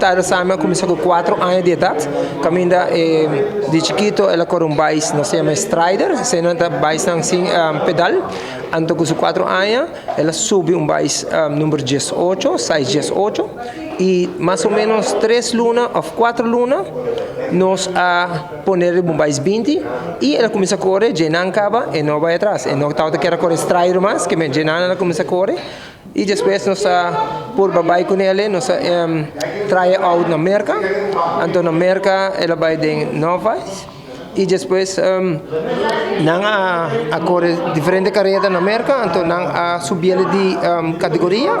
Tyler Simon a cuminsa cu 4 aña di edad. Caminda di chikito el a core un bais, nos ta yama Strider, esey nan ta baisnan sin pedal. Anto cu su 4 aña el a subi un bais number 18, size 18, y mas o menos 3 luna of 4 luna nos a pone riba un bais 20 y el a cuminsa core, djenan caba e no bay atras, e no tabata kier a core Strider mas, ke men djenan el a cuminsa core. Y despues nos a purba bay cu nele, nos a try out na Merca, anto na Merca el a bay den novice y despues nan a core diferente careda na Merca, anto nan a subiele di categoria,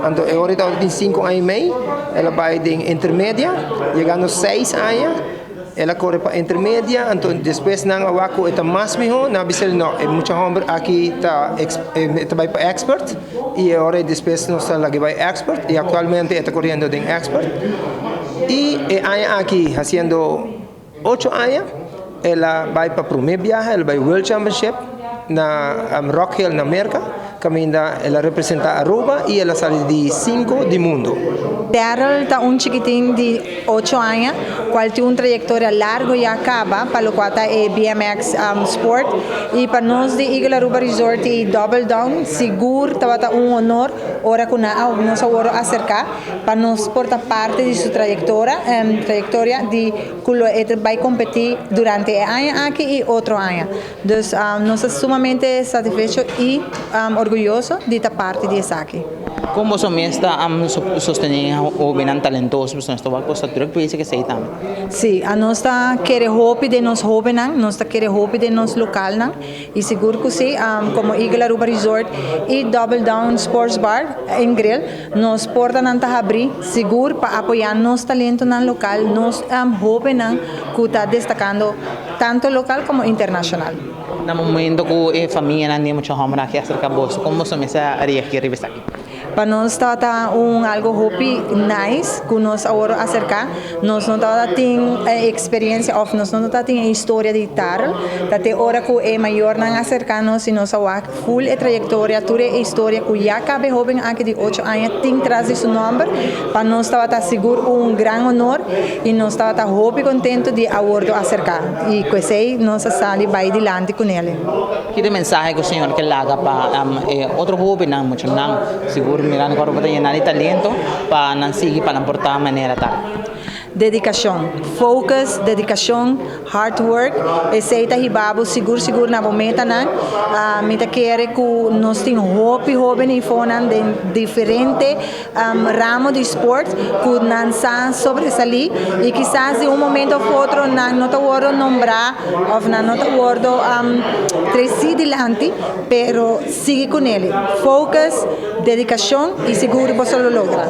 anto e ora e tabata tin 5 aña y mei, el a bay den intermedia, yegando 6 aña. El a kore pa intermedia, anto despues nan a wak ku e ta mas mihó, nan a bisa el no, e mucha hòmber aki ta e ta bai pa expert i e ora despues nos ta lag'e bai expert i aktualmente e ta koriendo den expert. I e aña aki hasiendo ocho aña el a bai pa promé biaha, el a bai World Championship na Rock Hill na Merka. Caminda el a representa Aruba y el a sali di 5 di mundo. Daryl ta un chikitin di 8 aña cual tin un trayectoria largo ya caba pa locual ta e BMX sport y pa nos di Eagle Aruba Resort y Double Down sigur tabata un honor ora cu nan a nos a worde acerca pa nos por ta parti di su trayectora trayectoria di cu lo e ta bay competi durante e aña aki y otro aña. Dus nos ta sumamente satisfecho y orguyoso di ta parti di esaki. Kon boso mes ta sostené hóbennan talentoso? Pasobra nos ta wak boso ta drùk bezig esei tambe. Sí, anos ta kere hopi den nos hóbennan, nos ta kere hopi den nos lokalnan y sigur ku sí, komo Eagle Aruba Resort y Double Down Sports Bar en Grill, nos portanan ta habrí sigur pa apoyá nos talentonan lokal, nos hóbennan ku ta destakando tanto local como internacional. Na momento cu e famianan di e mucha homber aki a acerca boso, con boso mes a reagir riba esaki? Pa nos tabata un algo hopi nice cu nos a worde acerca. Nos no tabata tin e experiencia of nos no tabata tin e historia di Tarl. Ta te ora cu e mayornan a acerca nos y nos a wak full e trayectoria, tur e historia cu ya caba e hoben aki di 8 aña tin tras di su nomber. Pa nos tabata sigur un gran honor y nos tabata hopi contento di a wordo acerca y cu esey nos a sali bay dilanti cu nele. Ki ta e mensahe cu Señor ke laga pa e otro hobennan, muchanan, sigur mirando cu Aruba ta yena di talento, pa nan sigui pa nan por ta manera tal? Dedicacion. Focus, dedicacion, hard work, esey ta hiba bo sigur sigur na bo metanan. Mi ta kere cu nos tin hopi hoben ifonan den diferente ramo di sport cu nan sa sobresali y kisas di un momento of otro nan no ta wordo nombra of nan no ta wordo treci dilanti, pero sigui cu nele. Focus, dedicacion y sigur boso lo logra.